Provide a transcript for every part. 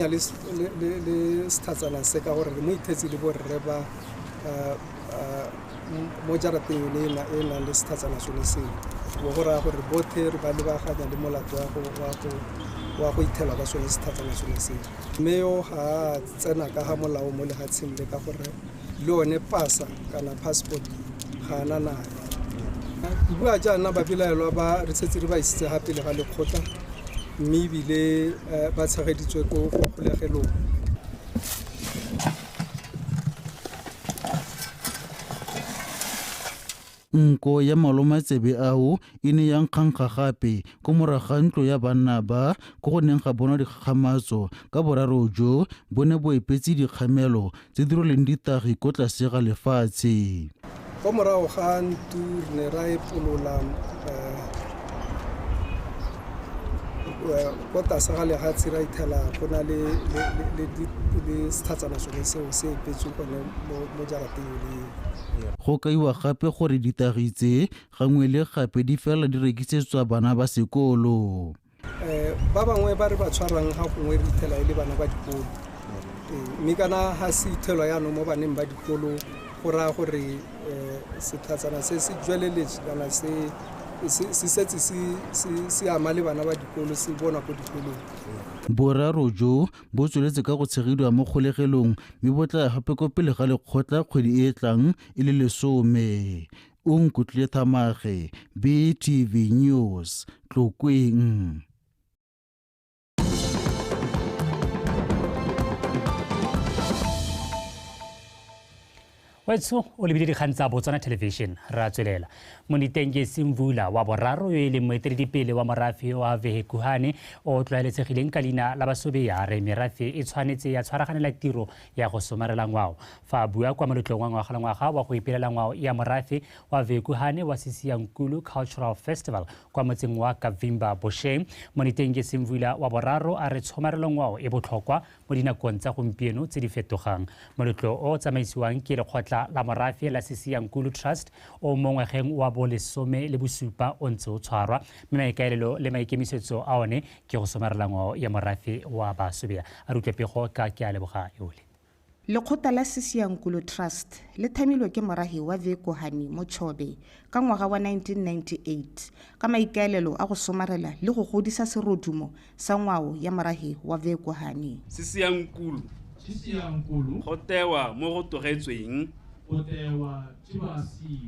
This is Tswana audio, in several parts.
Le sethatsana se ka gore re mo ithetse le borre ba mo jarateng yone e nang le sethatsana sone seo, bo go raya gore bothe re ba lebaganya le molato wa go ithela ka sone sethatsana sone seo. Mme yo ga a tsena ka ga molao mo lefatsheng le ka gore le one pasa kana passport ga ana nayo. Ke bua jaana babelaelwa ba re setse re ba isitse ga pele ga lekgotla, mme ebile ba tshegeditswe ko kgolegelong. Nko ya malomatsebe ao e ne ya nkgankga gape ko morago ga ntlo ya banna ba ko go neng ga bonwa dikgakgamatso ka boraro jo bo ne bo epetse dikgamelo tse di rweleng ditagi ko tlase ga lefatshe. Ko morago ga ntlo re ne ra epolola ko tlase ga lefatshe ra ithela go na le sethatsana sone seo se epetsweng gone mo jarateng yone eo. Go kaiwa gape gore ditagi tse gangwe le gape di fela di rekisetswa bana ba sekolo. Ba bangwe ba re ba tshwarang ga gongwe re ithela e le bana ba dikolo, mme kana ga se ithelwa jaanong mo baneng ba dikolo go raya gore sethatsana se se jweleletse kana se setse se ama le bana ba dikolo, se bonwa ko dikolong. Boraro jo bo tsweletse ka go tshegediwa mo kgolegelong mme bo tla gape ko pele ga lekgotla kgwedi e e tlang e le 10. Onkutlwile Thamage, BTV News, Tlokweng. Wetso o lebile dikgang tsa Botswana Television ra tswelela. Monitenge Simvula wa boraro yo e leng moeteledipele wa morafe wa Vehekuhane o tlwaeletsegileng ka leina la Basobeya re merafe e tshwanetse ya tshwaraganela tiro ya go somarela ngwao. Fa a bua kwa moletlong wa ngwaga le ngwaga wa go ipelela ngwao ya morafe wa Vehekuhane wa Sisiyankulu Cultural Festival kwa motseng wa Kavimba Bosheng, Monitenge Simvula wa boraro a re tshomarelo ngwao e botlhokwa mo dinakong tsa gompieno tse di fetogang. Moletlo o tsamaisiwang ke lekgotla la morafe la Sisiyankulu Trust o mo ngwageng wa bo 17 o ntse o tshwarwa, mme maikaelelo le maikemisetso a one ke go somarela ngwao ya morafe wa Basobeya. A re utlwe pego ka ke a leboga eole. Lekgotla la Sisiyankulu Trust le thamilwe ke morahi wa Vehekuhane mo Chobe ka ngwaga wa 1998 ka maikaelelo a go somarela le go godisa serodumo sa ngwao ya morahi wa Vehekuhane. Sisiyankulu go tewa mo go togetsweng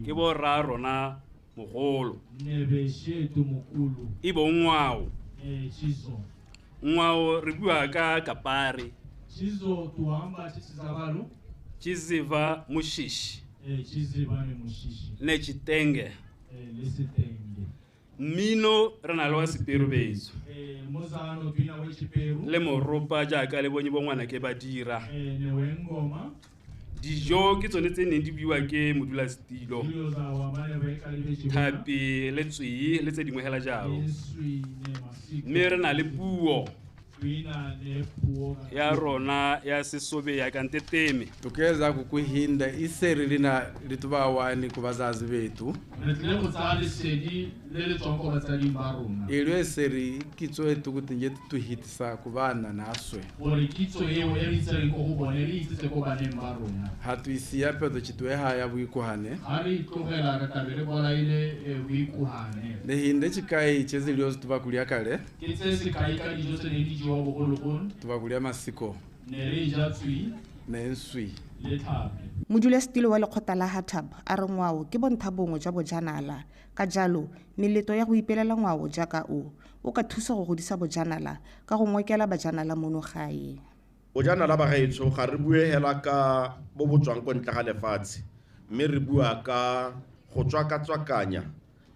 ke borra rona mogolo e bong ngwao. Ngwao re bua ka kapare, Chiziva mushishi ne chitenge. Mmino re na le wa seperubetso le moropa jaaka le bonye bo ngwana ke ba dira. Dijo ke tsone tse neng di buiwa ke modulasetilo, thapi le tswee le tse dingwe hela jalo. Mme re na le puo ya rona ya Sesobeya kante teme. Tukeza kukuhinda iseri lina litubawani ku bazazi betu. Re tlile go tsaya lesedi le le tswang ko batsading ba rona. Elyo eseri kitso e tukuti nje tuhitisa ku bana naswe. Gore kitso eo e re itsereng ko go bone re itsetse ko baneng ba rona. Ha tuisiya peto chitweha ya boikuhane. Ha re itlogela re tlabe re bolaile boikuhane. Nehinde chikai chezilio tubakulia kale. Ke tse sekai ka dijo tse neng di jewa bogologolo. Tubakulia masiko. Ne re ja tswii. Ne nswi. Le tlhapi. Modulasetilo wa lekgotla la Hatab a re ngwao ke bontlha bongwe jwa bojanala. Ka jalo, meletlo ya go ipelela ngwao jaaka o ka thusa go godisa bojanala ka go ngokela bajanala mono gae. Bojanala ba gaetsho ga re bue hela ka bo bo tswang ko ntle ga lefatshe, mme re bua ka go tswaka-tswakanya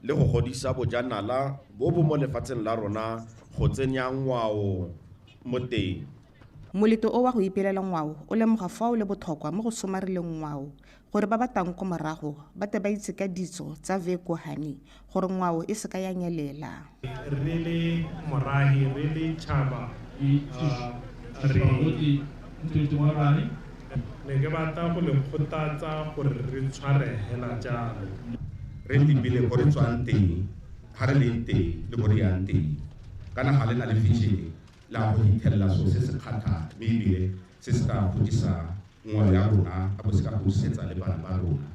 le go godisa bojanala bo bo mo lefatsheng la rona go tsenya ngwao mo teng. Moletlo o wa go ipelela ngwao o lemoga fa o le botlhokwa mo go somareleng ngwao gore ba ba tang ko morago ba tle ba itse ka ditso tsa Vehekuhane gore ngwao e se ka ya nyelela. Re le morahi, re le tšhaba, re ne ke batla go le kgothatsa gore re tshware hela jalo. Re lebile ko re tswang teng, ga re leng teng le ko re yang teng, kana ga le na le vision. La go fitlhelela selo se se kgatlhang mme ebile se se ka godisa ngwao ya rona a bo se ka godisetsa le bana ba rona.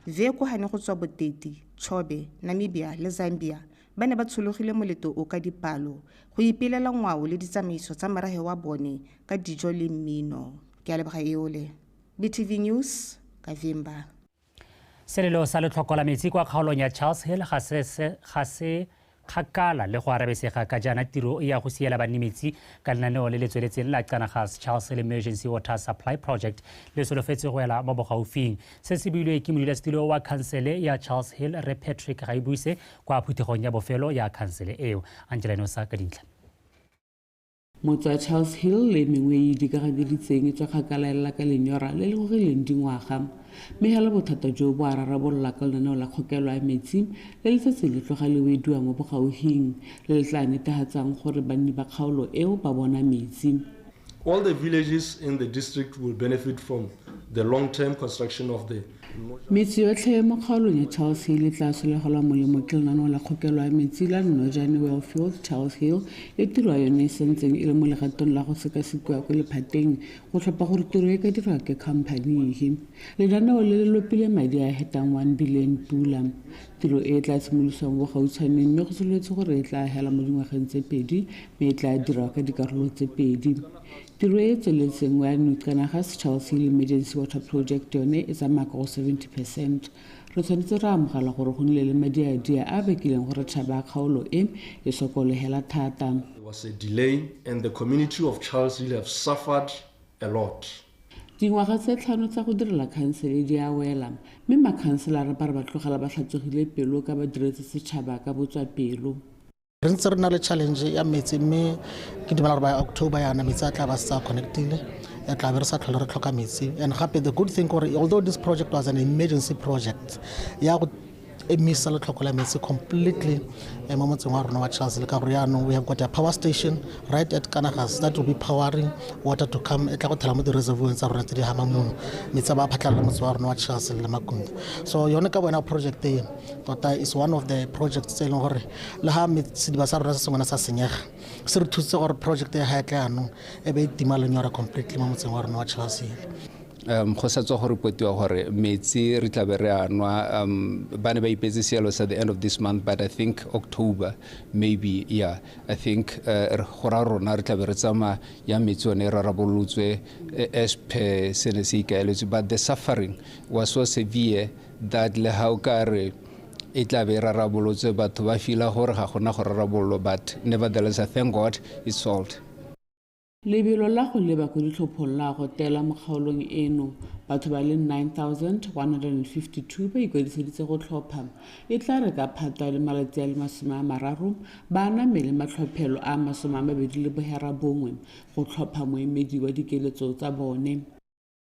Vekuhane go tswa Boteti, Chobe, Namibia le Zambia ba ne ba tshologile moleto o ka dipalo go ipelela ngwao le ditsamaiso tsa morafe wa bone ka dijo le mmino. Ke a leboga eole. BTV News, Kavimba. Selelo sa letlhoko la metsi kwa kgaolong ya Charles Hill ga se kgakala le go arabesega ka jaana tiro ya go siela banni metsi ka lenaneo le le tsweletseng la Kanagas Charles Hill Emergency Water Supply Project le solofetse go ela mo bogaufing. Se se builwe ke modulasetilo wa khansele ya Charles Hill Re Patrick Gaibuse kwa phuthegong ya bofelo ya khansele eo. Angela Nosa ka dintlha. Motse wa Charles Hill le mengwe e dikaganyeditseng e tswa kgakala lela ka lenyora le le gogileng dingwaga. Mme hela bothata jo bo a rarabolola ka lenaneo la kgokelo ya metsi le le setseng le tloga le wediwa mo bogaufing le le tla netefatsang gore banni ba kgaolo eo ba bona metsi. All the villages in the district will benefit from the long-term construction of the Metsi yotlhe mo kgaolong ya Charles Hill e tla solegelwa molemo ke lenaneo la kgokelo ya metsi la Nojane Wellfield Charles Hill e tiro ya yone e sentseng e le mo legatong la go sekasekiwa ko lephateng go tlhopha gore tiro e ka dirwa ke khamphani efe. Lenaneo le le lopile madi a hetang 1 billion pula. Tiro e tla simolosiwang bo gautshwaneng mme go solofetse gore e tla hela mo dingwageng tse pedi mme e tla dirwa ka dikarolo tse pedi. Tiro e tsweletseng ya Kanagas Charles Hill Emergency Water Project yone e tsamaya ka go 70%. Re tshwanetse ra amogela gore go nnile le madiadia a bakileng gore tšhaba ya kgaolo e e sokologela thata. There was a delay and the community of Charles Hill have suffered a lot. Dingwaga tse 5 tsa go direla khansele di a wela mme makhanselara ba re ba tlogela ba tlhatswegile pelo ka ba diretse setšhaba ka botswapelo. Re ntse re na le challenge ya metsi mme ke dumela gore by October yana metsi a tla ba sa connectile, e tla be re sa tlhole re tlhoka metsi. And gape the good thing gore although this project was an emergency project ya go emisa letlhoko la metsi completely mo motseng wa rona wa Charles Hill, ka gore yaanong we have got a power station right at Kanagas that will be powering water to come e tla go thela mo di-reservoireng tsa rona tse di hamamono metsi a ba phatlhalela motse wa rona wa Charles Hill le Makunde. So yone ka bona project e tota is one of the projects tse e leng gore le ha sediba sa rona se sengwe sa senyega se re thusitse gore project e ga e tla yaanong e be e tima lenyora completely mo motseng wa rona wa Charles Hill. Go sa tswa go repotiwa gore metsi re tla be re a nwa ba ne ba ipetse seelo sa the end of this month, but I think October maybe, yeah, I think go ra rona re tla be re tsamaya ya metsi one e rarabolotswe as per se ne se ikaeletswe, but the suffering was so severe that le ha o ka re e tla be e rarabolotswe batho ba feel-a gore ga gona go rarabololwa, but nevertheless I thank God it's solved. Lebelo la go leba ko ditlhophong la go tela mo kgaolong eno batho ba le 9152 ba ikwadiseditse go tlhopha. E tla re ka Phatwa le malatsi a le 30 ba namele matlhophelo a 29 go tlhopha moemedi wa dikeletso tsa bone.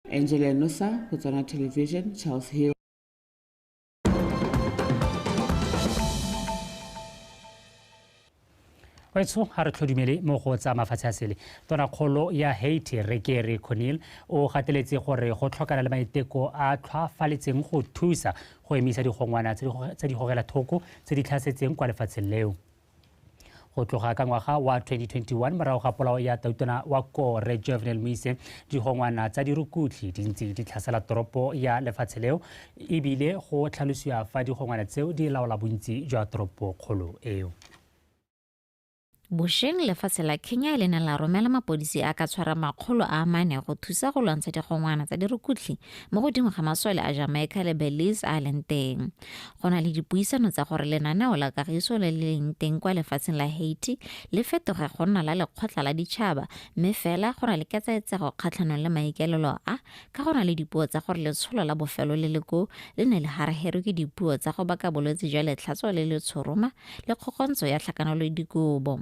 Angela Nosa, Botswana Television, Charles Hill. Wetso ga re tlhodumele mo go tsa mafatshe a sele. Tonakgolo ya Haiti Re Garry Conille o gateletse gore go tlhokana le maiteko a tlhwafaletseng go thusa go emisa digongwana tse di gogela thoko tse di tlhasetseng kwa lefatsheng leo. Go tloga ka ngwaga wa 2021 morago ga polao ya tautona wa Kore Jovenel Moise, digongwana tsa dirukutlhi di ntse di tlhasela toropo ya lefatshe leo ebile go tlhalosiwa fa digongwana tseo di laola bontsi jwa toropokgolo eo. Bošeng lefatshe la Kenya le ne la romela mapodisi a ka tshwara 400 go thusa go lwantsha digongwana tsa dirukutlhi mo godimo ga masole a Jamaica le Belize a leng teng. Go na le dipuisano tsa gore lenaneo la kagiso le le leng teng kwa lefatsheng la Haiti le fetoge go nna la lekgotla la ditšhaba, mme fela go na le ketsaetsego kgatlhanong le maikaelelo a ka go na le dipuo tsa gore letsholo la bofelo le le koo le ne le haraherwe ke dipuo tsa go baka bolwetse jwa letlhatso le letshoroma le kgokgontsho ya tlhakanelo dikobo.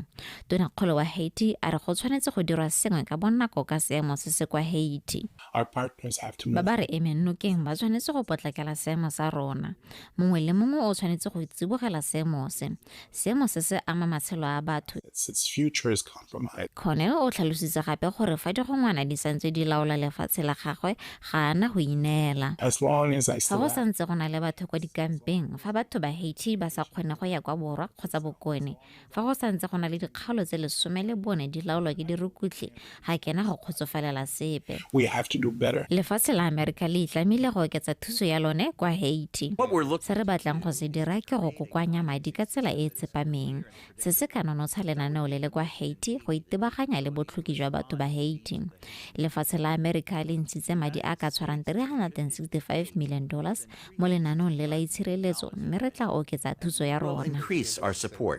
Tonakgolo wa Haiti a re go tshwanetse go dirwa sengwe ka bonako ka seemo se se kwa Haiti. Ba ba re emeng nokeng ba tshwanetse go potlakela seemo sa rona. Mongwe le mongwe o tshwanetse go tsibogela seemo se. Seemo se se ama matshelo a batho. Conille o tlhalositse gape gore fa digongwana di santse di laola lefatshe la gagwe ga ana go ineela. Fa go santse go na le batho kwa dikampeng, fa batho ba Haiti ba sa kgone go ya kwa borwa kgotsa bokone, fa go santse go na le dikgaolo tse 14 di laolwa ke dirukutlhi ga kena go kgotsofalela sepe. We have to do better. Lefatshe la Amerika le itlamile go oketsa thuso ya lone kwa Haiti. Se re batlang go se dira ke go kokoanya madi ka tsela e e tsepameng. Se se ka nonotsha lenaneo le le kwa Haiti go itebaganya le botlhoki jwa batho ba Haiti. Lefatshe la Amerika le ntshitse madi a ka tshwarang $365 million mo lenaneong le la itshireletso mme re tla oketsa thuso ya rona.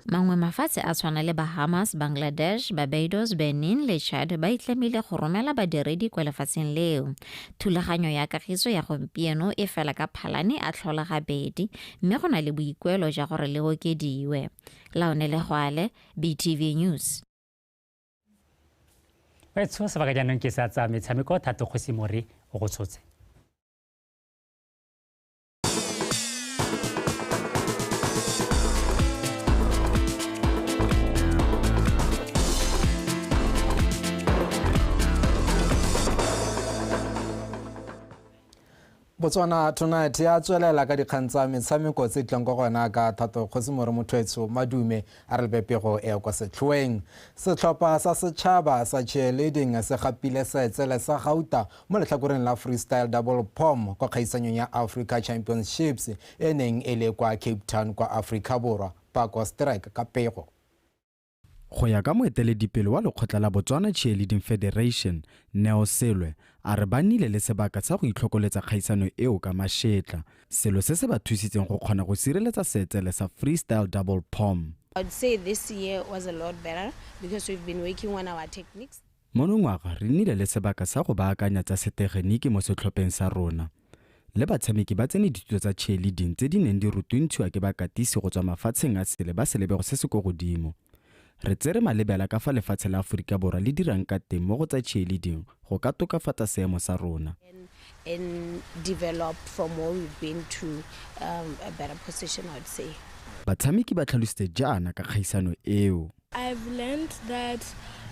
Mangwe mafatshe a tshwana le Bahamas, Bangladesh, Barbados, Benin le Chad ba itlamile go romela badiredi kwa lefatsheng leo. Thulaganyo ya kagiso ya gompieno e fela ka Phalane a tlhola gabedi mme go na le boikuelo jwa gore le okediwe. Laone Legwale, BTV News. Baetsho sebaka jaanong ke sa tsa metshameko Thato Kgosi More o go tshotse. Botswana Tonight ya tswelela ka dikgang tsa metshameko tse tlang kwa gona ka Thato Kgosi More Mothoetsho Madume a re lebe pego e kwa setlhoeng. Setlhopha sa setšhaba sa cheerleading se gapile seetsele sa gauta mo letlhakoreng la freestyle double pom kwa kgaisanyong ya Africa Championships e neng e le kwa Cape Town kwa Afrika Borwa. Pako Strike ka pego. Go ya ka moeteledipele wa lekgotla la Botswana Cheerleading Federation, Neo Selwe, a re ba nnile le sebaka sa go itlhokoletsa kgaisano eo ka mašetla, selo se se ba thusitseng go kgona go sireletsa seetsele sa freestyle double pom. I'd say this year was a lot better because we've been working on our techniques. Monongwaga re nnile le sebaka sa go baakanya tsa setegeniki mo setlhopheng sa rona. Le batshameki ba tsene dithuto tsa cheerleading tse di neng di rutuntshiwa ke bakatisi go tswa mafatsheng a sele ba selebego se se ko godimo. Re tsere malebela ka fa lefatshe la Aforika Borwa le dirang ka teng mo go tsa cheerleading go ka tokafatsa seemo sa rona. And develop from where we've been to a better position, I'd say. Batshameki ba tlhalositse jaana ka kgaisano eo. I've learned that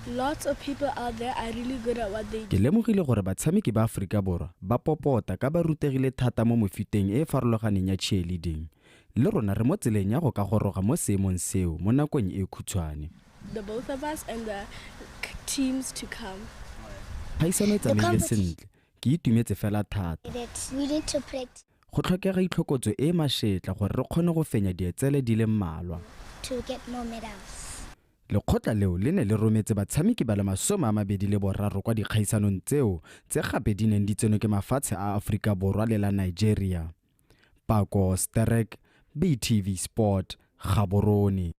lots of people out there are really good at what they do. Ke lemogile gore batshameki ba Aforika Borwa ba popota ka ba rutegile thata mo mefuteng e e farologaneng ya cheerleading. Le rona re mo tseleng ya go ka goroga mo seemong seo mo nakong e khutshwane. The both of us and the teams to come. Kgaisano e tsamaile sentle, ke itumetse fela thata. Go tlhokega itlhokotso e mašetla gore re kgone go fenya dietsele di le mmalwa. To get more medals. Lekgotla leo le ne le rometse batshameki ba le 23 kwa dikgaisanong tseo tse gape di neng di tsenwe ke mafatshe a Aforika Borwa le la Nigeria. Pako Sterek, BTV Sport, Gaborone.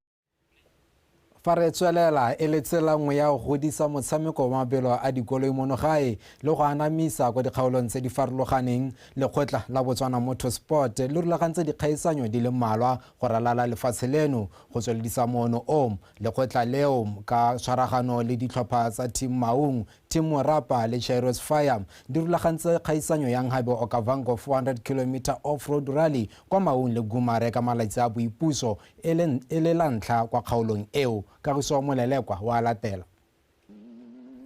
Fa re tswelela e le tsela nngwe ya go godisa motshameko wa mabelo a dikoloi mono gae le go anamisa kwa dikgaolong tse di farologaneng, lekgotla la Botswana Motorsport le rulagantse dikgaisanyo di le mmalwa go ralala lefatshe leno go tsweledisa moono o. Lekgotla leo ka tshwaragano le ditlhopha tsa Team Maung, Team Morapa le Chairos Fire di rulagantse kgaisanyo ya Nhabe Okavango 400 km off-road rally kwa Maung le Gumare ka malatsi a boipuso e le la ntlha kwa kgaolong eo. Kagiso Molelekwa wa latela.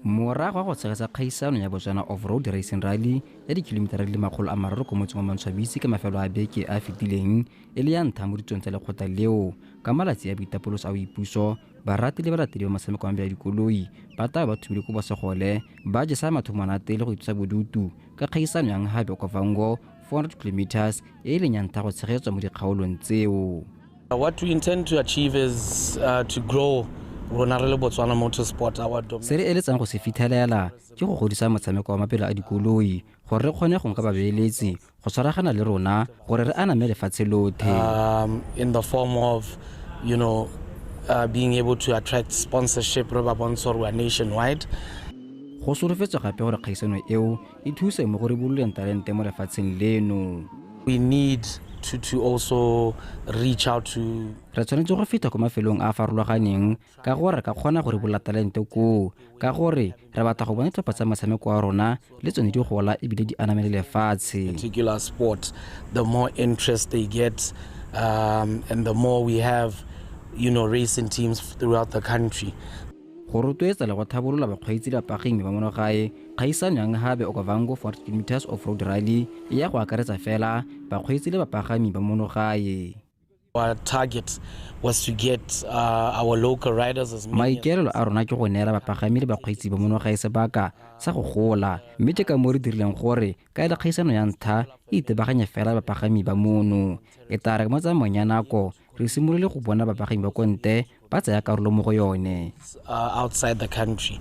Morago ga go tshegetsa kgaisano ya Botswana Off-Road Racing Rally ya dikilomitara di le 300 ko motseng wa Mantshwabisi ka mafelo a beke a fetileng e le ya ntlha mo ditsong tsa lekgotla leo ka malatsi a boitapoloso a boipuso, barati le balatedi ba motshameko wa mabelo a dikoloi ba tla ba thubile ko bosegole ba jesa matho monate le go itlosa bodutu ka kgaisano ya Nhabe Okavango 400 km e leng ya ntlha go tshegetswa mo dikgaolong tseo. What we intend to achieve is to grow rona re le Botswana Motorsport, our domain. Se re eletsang go se fitlhelela ke go godisa motshameko wa mabelo a dikoloi gore re kgone go nka babeeletsi go tshwaragana le rona gore re aname lefatshe lotlhe. In the form of, you know, being able to attract sponsorship, re ba bontshe gore we are nationwide. Go solofetswe gape gore kgaisano eo e thuse mo go ribololeng talente mo lefatsheng leno. We need to also reach out to. Re tshwanetse go feta ko mafelong a a farologaneng ka gore re ka kgona go ribolola talente koo, ka gore re batla go bona ditlhopha tsa motshameko wa rona le tsone di gola ebile di aname le lefatshe. Particular sport, the more interest they get, and the more we have, you know, racing teams throughout the country. Go rotloetsa le go thabolola bakgweetsi le bapagami ba mono gae, kgaisano ya Nhabe Okavango 400 km off-road rally e ya go akaretsa fela bakgweetsi le bapagami ba mono gae. Our target was to get our local riders as many. Maikaelelo a rona ke go neela bapagami le bakgweetsi ba mono gae sebaka sa go gola, mme ke ka moo re dirileng gore ka e le kgaisano ya ntlha e itebaganye fela bapagami ba mono. E tla re mo tsamaong ya nako re simolole go bona bapagami ba konte ba tsaya karolo mo go yone. Outside the country.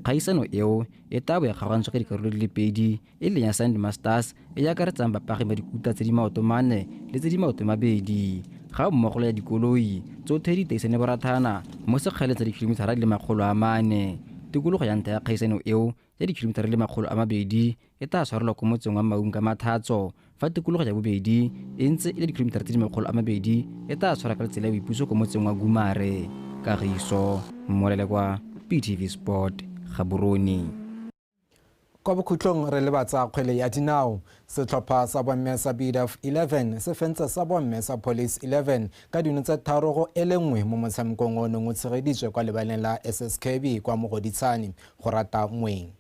Kgaisano eo e tla bo e kgaogantswe ka dikarolo di le pedi, e leng ya Sand Masters e e akaretsang bapagami ba dikuta tse di maoto mane le tse di maoto mabedi, ga mmogo le ya dikoloi tsotlhe di iteisane borathana mo sekgaleng sa dikilomitara di le 400. Tikologo ya ntlha ya kgaisano eo ya dikilomitara di le 200 e tla tshwarelwa ko motseng wa Maung ka Mathatso, fa tikologo ya bobedi e ntse e le dikilomitara tse di 200 e tla tshwara ka letsela ya boipuso ko motseng wa Gumare. Kagiso Mmolele kwa BTV Sport, Gaborone. Kwa bokhutlong re lebatsa kgwele ya dinao. Setlhopha sa bomme sa BDF 11 se fentse sa bomme sa Police 11 ka dino tse 3-1 mo motshamekong o neng o tshegeditswe kwa lebaleng la SSKB kwa Mogoditshane. Go rata Moeng.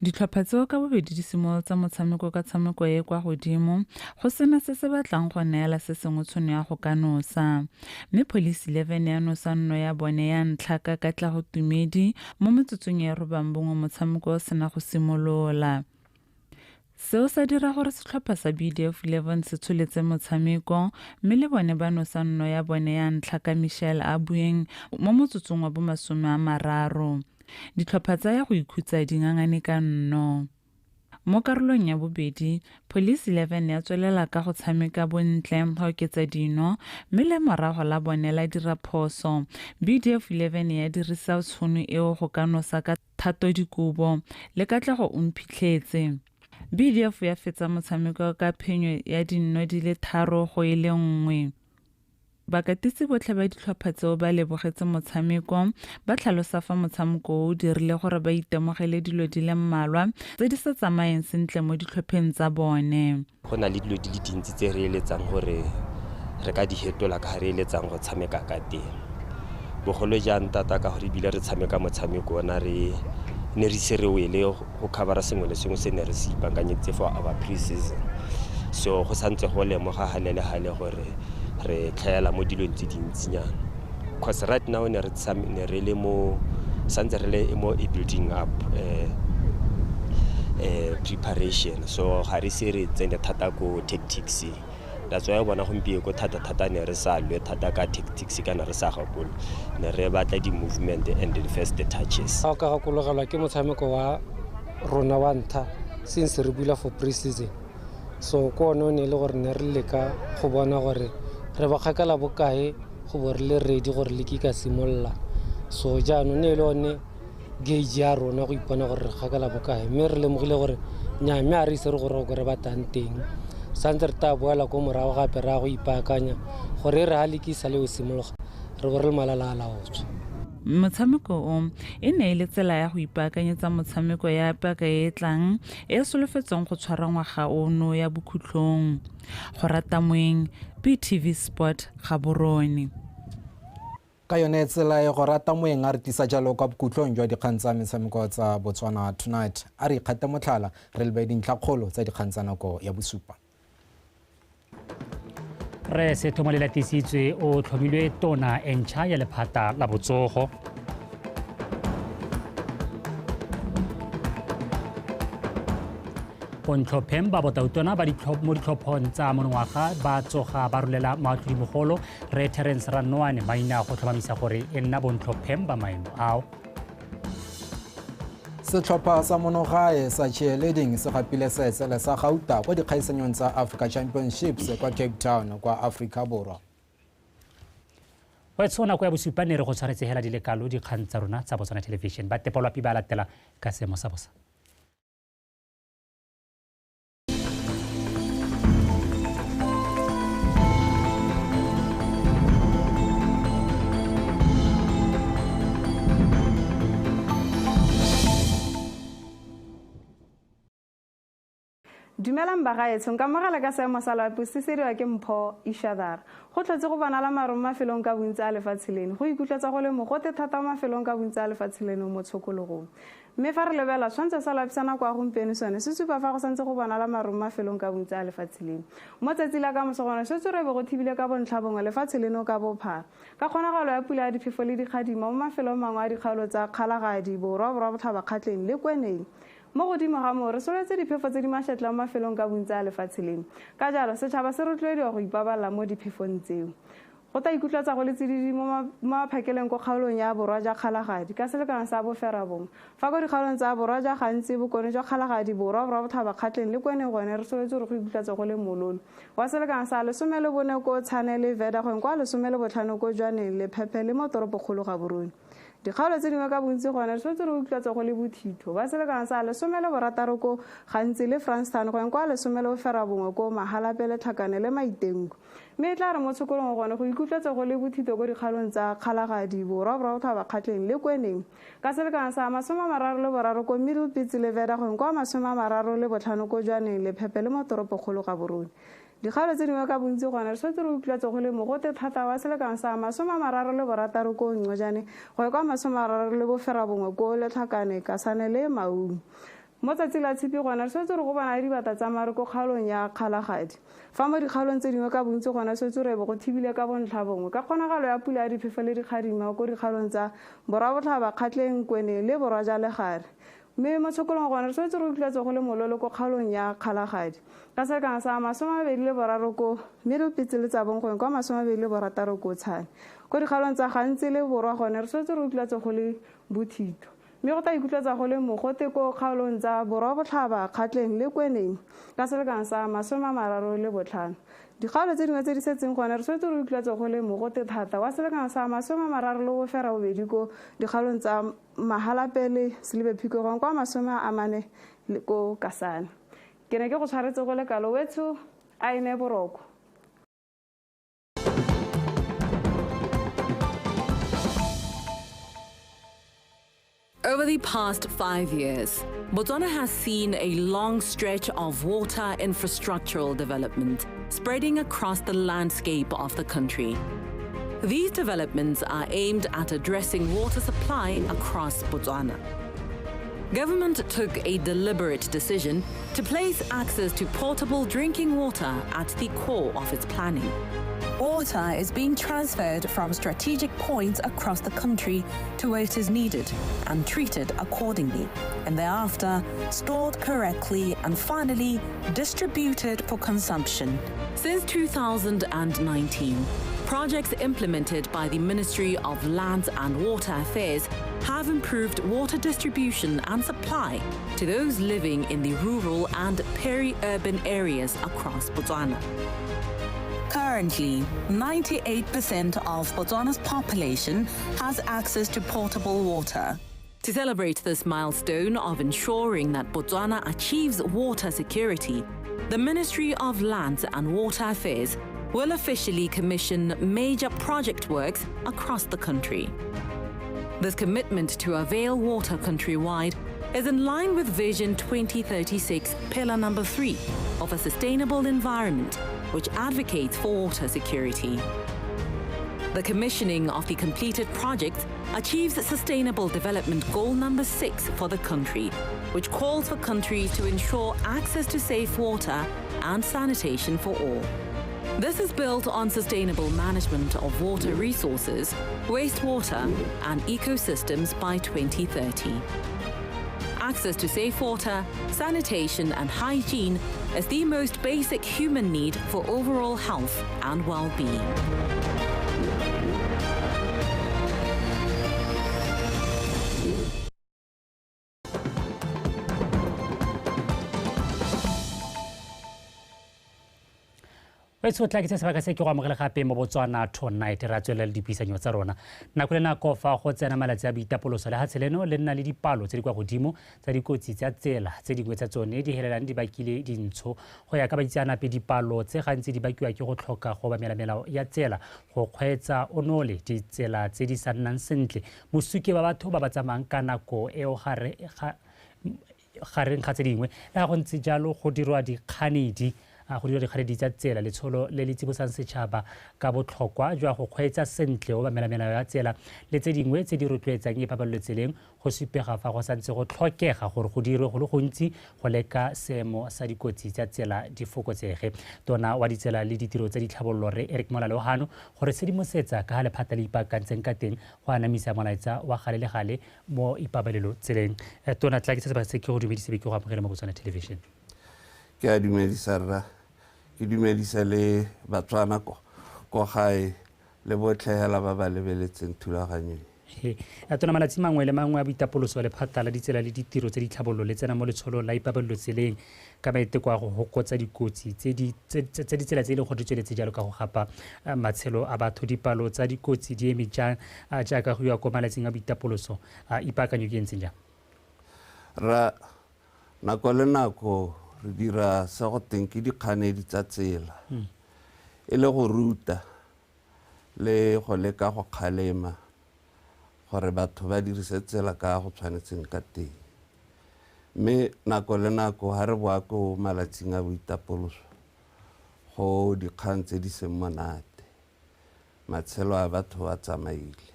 Ditlhopha tseo ka bobedi di simolotsa motshameko ka tshameko e kwa godimo, go sena se se batlang go neela se sengwe tšhono ya go ka nosa. Mme Police 11 ya nosa nno ya bone ya ntlha ka Katlego Tumedi mo metsotsong e 91 motshameko o sena go simolola. Seo sa dira gore setlhopha sa BDF 11 se tsholetse motshameko, mme le bone ba nosa nno ya bone ya ntlha ka Michelle Abueng mo motsotsong wa bo 30. Ditlhopha tsa ya go ikhutsa di ngangane ka nno. Mo karolong ya bobedi, Police 11 ya tswelela ka go tshameka bontle go oketsa dino, mme le morago la bone la dira phoso. BDF 11 ya dirisa tšhono eo go ka nosa ka Thato Dikobo le Katlego Omphitlhetse. BDF ya fetsa motshameko ka phenyo ya dinno di le 3-1. Bakatisi botlhe ba ditlhopha tseo ba lebogetse motshameko, ba tlhalosa fa motshameko o dirile gore ba itemogele dilo di le mmalwa tse di sa tsamayeng sentle mo ditlhopheng tsa bone. Go na le dilo di le dintsi tse re eletsang gore re ka di fetola ka re eletsang go tshameka ka teng. Bogolo jang thata ka gore ebile re tshameka motshameko ona re ne re ise re wele go cover-a sengwe le sengwe se ne re se ipaakanyeditse for our pre-season. So go santse go lemoga gale le gale gore re tlhaela mo dilong tse dintsinyana. Cause right now ne re le mo santse re le mo e building up preparation. So ga re se re tsene thata ko tactics. That's why bona gompieno ko thata thata ne re sa lwe thata ka tactics kana re sa gakolo. Ne re batla di movement and the first touches. Ga o ka gakologelwa ke motshameko wa rona wa ntlha since re bula for pre-season. So ko one o ne e le gore ne re leka go bona gore re ba kgakala bokae go bo re le ready gore league e ka simolola. So jaanong ne e le one gauge ya rona go ipona gore re kgakala bokae, mme re lemogile gore nnyaa, mme a re ise re gore ko re batlang teng. Santse re tla boela ko morago gape re ya go ipaakanya gore e re ha league e sale o simologa re bo re le malala a laotswe. Motshameko o e ne e le tsela ya go ipaakanyetsa motshameko ya paka e e tlang e solofetsweng go tshwara ngwaga ono ya bokhutlong. Go rata Moeng, BTV Sport, Gaborone. Ka yone tsela e go rata Moeng a re tlisa jalo kwa bokhutlong jwa dikgang tsa metshameko tsa Botswana Tonight. A re ikgate motlhala re lebe dintlhakgolo tsa dikgang tsa nako ya bosupa. Re Setho Lelatisitswe o tlhomilwe tona e ntšha ya lephata la botsogo. Bontlhopheng ba botautona ba mo ditlhophong tsa monongwaga ba tsoga ba rolela moatlhodimogolo Rre Terence Rannoane maina go tlhomamisa gore e nna bontlhopheng ba maemo ao. Setlhopha sa monogae sa cheerleading se gapile seetsele sa gauta kwa dikgaisanyong tsa Africa Championships kwa Cape Town kwa Afrika Borwa. Go tsho nako ya bosupa ne re go tshwanetse hela di le kalo dikgang tsa rona tsa Botswana Television. Ba tepolwapi ba latela ka seemo sa bosa. Dumelang bagaetsho, nka mogala ka seemo sa loapi se seriwa ke Mpho Ishadara. Go tlhotse go bonala maru mo mafelong ka bontsi a lefatshe leno. Go ikutlwetsa go le mogote thata mo mafelong ka bontsi a lefatshe leno mo tshokologong. Mme fa re lebela tshwantsho sa loapi sa nako ya gompieno sone se supa fa go santse go bonala maru mo mafelong ka bontsi a lefatshe leno. Mo tsatsi la ka moso gone setse re be go thibile ka bontlha bongwe lefatshe leno ka bophara. Ka kgonagalo ya pula ya diphefo le dikgadima mo mafelong mangwe a dikgaolo tsa Kgalagadi, Borwa, Borwa Botlhaba, Kgatleng le Kweneng. Mo godimo ga moo re soletse diphefo tse di mašetla mo mafelong ka bontsi a lefatshe leno. Ka jalo setšhaba se rotloediwa go ipabalela mo diphefong tseo. Go tla ikutlwatsa go le tsididi mo maphakeleng ko kgaolong ya Borwa ja Kgalagadi ka selekano sa boferabongwe. Fa ko dikgaolong tsa Borwa ja Gantsi, Bokone jwa Kgalagadi, Borwa, Borwa Botlhaba, Kgatleng le Kweneng gone re soletse gore go ikutlwatsa go le mololo. Wa selekano sa 14 ko Tshane le Verda gongwe kwa 15 ko Jwaneng le Phephe le mo toropokgolo Gaborone. Dikgaolo tse dingwe ka bontsi gone re tshwanetse re utlwatse go le bothitho ba selekano sa 16 ko Gantsi le Francistown gongwe kwa 19 ko Mahalapye le Tlhakane le Maitengo. Mme e tla re mo tshokolong gone go ikutlwetse go le bothitho ko dikgaolong tsa Kgalagadi, Borwa, Borwa Botlhaba, Kgatleng le Kweneng. Ka selekano sa 33 ko Middlepits le Verda gongwe kwa 35 ko Jwaneng le Phephe le mo toropokgolo Gaborone. Dikgaolo tse dingwe ka bontsi gone re tshwanetse re utlwetse go le mogote thata wa selekano sa 36 ko Ncojane go ya kwa 39 ko Letlhakane, Kasane le Maung. Mo tsatsi la tshipi gone re tshwanetse re go bona le dibata tsa maru ko kgaolong ya Kgalagadi. Fa mo dikgaolong tse dingwe ka bontsi gone tshwanetse re be go thibile ka bontlha bongwe ka kgonagalo ya pula ya diphefo le dikgadima ko dikgaolong tsa Borwa Botlhaba, Kgatleng, Kweneng le Borwa ja Legare. Mme mo tshokolong gone re tshwanetse re utlwetse go le mololo ko kgaolong ya Kgalagadi. Ka selekano sa 23 ko Middlepits le Tsabong gongwe kwa 26 ko Tshane. Ko dikgaolong tsa Gantsi le Borwa gone re tshwanetse re utlwetse go le bothitho. Mme go tla ikutlwetsa go le mogote ko kgaolong tsa Borwa Botlhaba, Kgatleng le Kweneng ka selekano sa 35. Dikgaolo tse dingwe tse di setseng gone re tshwanetse re utlwetse go le mogote thata wa selekano sa 38 ko dikgaolong tsa Mahalapye le Selebi Phikwe gongwe kwa 40 ko Kasane. Ke ne ke go tshwaretse go le kalo wetsho a ene boroko. Over the past 5 years, Botswana has seen a long stretch of water infrastructural development spreading across the landscape of the country. These developments are aimed at addressing water supply across Botswana. Government took a deliberate decision to place access to portable drinking water at the core of its planning. Water is being transferred from strategic points across the country to where it is needed and treated accordingly, and thereafter stored correctly and finally distributed for consumption. Since 2019, projects implemented by the Ministry of Lands and Water Affairs have improved water distribution and supply to those living in the rural and peri-urban areas across Botswana. Currently, 98% of Botswana's population has access to potable water. To celebrate this milestone of ensuring that Botswana achieves water security, the Ministry of Lands and Water Affairs will officially commission major project works across the country. This commitment to avail water countrywide is in line with Vision 2036, Pillar number 3 of a sustainable environment, which advocates for water security. The commissioning of the completed project achieves Sustainable Development Goal number 6 for the country, which calls for countries to ensure access to safe water and sanitation for all. This is built on sustainable management of water resources, wastewater, and ecosystems by 2030. Access to safe water, sanitation, and hygiene is the most basic human need for overall health and well-being. Wetso tla ke se sebaka se ke go amogela gape mo Botswana Tonight ra tswelela le dipuisanyo tsa rona. Nako le nako fa go tsena malatsi a boitapoloso le hatshe leno le nna le dipalo tse di kwa godimo tsa dikotsi tsa tsela tse dingwe tsa tsone di helelang di bakile dintsho. Go ya ka baitseanape dipalo tse gantsi di bakiwa ke go tlhoka go obamela melao ya tsela, go kgweetsa o nole, ditsela tse di sa nnang sentle, mosuke ba batho ba ba tsamayang ka nako eo gare ga Gareng ga tse dingwe le ga go ntse jalo go dirwa dikganedi tsa tsela letsholo le le tsibosang setšhaba ka botlhokwa jwa go kgweetsa sentle o obamela melao ya tsela le tse dingwe tse di rotloetsang ipabalelo tseleng go supega fa go santse go tlhokega gore go dirwe go le gontsi go leka seemo sa dikotsi tsa tsela di fokotsege. Tona wa ditsela le ditiro tsa ditlhabololo re Eric Molale o gano gore sedimosetsa ka ga lephata le ipaakantseng ka teng go anamisa molaetsa wa gale le gale mo ipabalelo tseleng. Tona tla ke se sebaka se ke go dumedise be ke go amogele mo Botswana Television. Ke a dumedisa rra, ke dumedisa le Batswana ko gae le botlhe hela ba ba lebeletseng thulaganyo e. Tona, malatsi mangwe le mangwe a boitapoloso wa lephata la ditsela le ditiro tse di tlhabololo le tsena mo letsholong la ipabalelo tseleng ka maiteko a go fokotsa dikotsi tse ditsela tse e leng gore di tsweletse jalo ka go gapa matshelo a batho. Dipalo tsa dikotsi di eme jang jaaka go iwa ko malatsing a boitapoloso, ipaakanyo ke e ntseng jang? Ra nako le nako re dira se go teng ke dikganedi tsa tsela e le go ruta le go leka go kgalema gore batho ba dirise tsela ka go tshwanetseng ka teng. Mme nako le nako ha re boa ko malatsing a boitapoloso go dikgang tse di seng monate, matshelo a batho a tsamaile.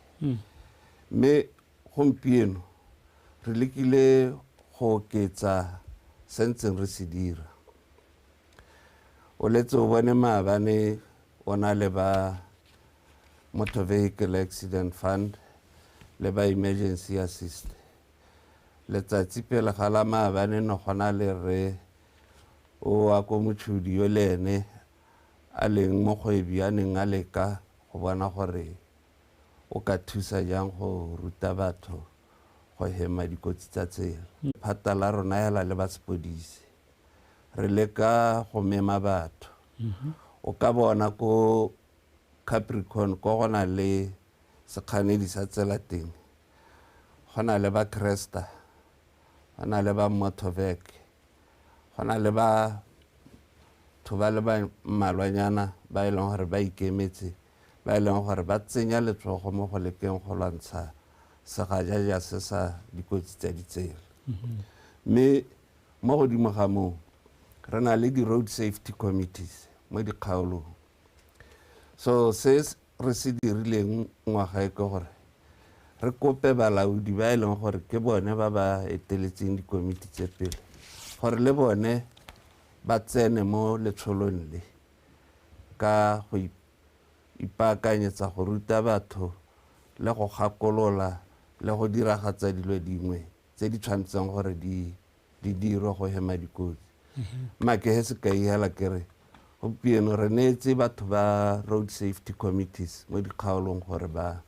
Mme gompieno re lekile go oketsa se ntseng re se dira. O letse o bone maabane o na le ba Motor Vehicle Accident Fund le ba Emergency Assist. Letsatsi pele ga la maabane ne go na le rre o wa ko Motshodi yo le ene a leng mokgwebi a neng a leka go bona gore o ka thusa jang go ruta batho go hema dikotsi tsa tsela. Lephata la rona hela le ba sepodisi re leka go mema batho. O ka bona ko Capricorn ko go na le sekganedi sa tsela teng, go na le ba Cresta, go na le ba Motorvec, go na le ba batho ba le ba mmalwanyana ba e leng gore ba ikemetse, ba e leng gore ba tsenya letsogo mo go lekeng go lwantsha segajaja se sa dikotsi tsa ditsela. Mme mo godimo ga moo re na le di-road safety committees mo dikgaolong. So se re se dirileng ngwaga e ke gore re kope balaodi ba e leng gore ke bone ba ba eteletseng dikomiti tse pele gore le bone ba tsene mo letsholong le ka go ipaakanyetsa go ruta batho le go gakolola le go diragatsa dilo dingwe tse di tshwanetseng gore di dirwe go hema dikotsi. Mma ke he sekai hela ke re gompieno re neetse batho ba road safety committees mo dikgaolong gore ba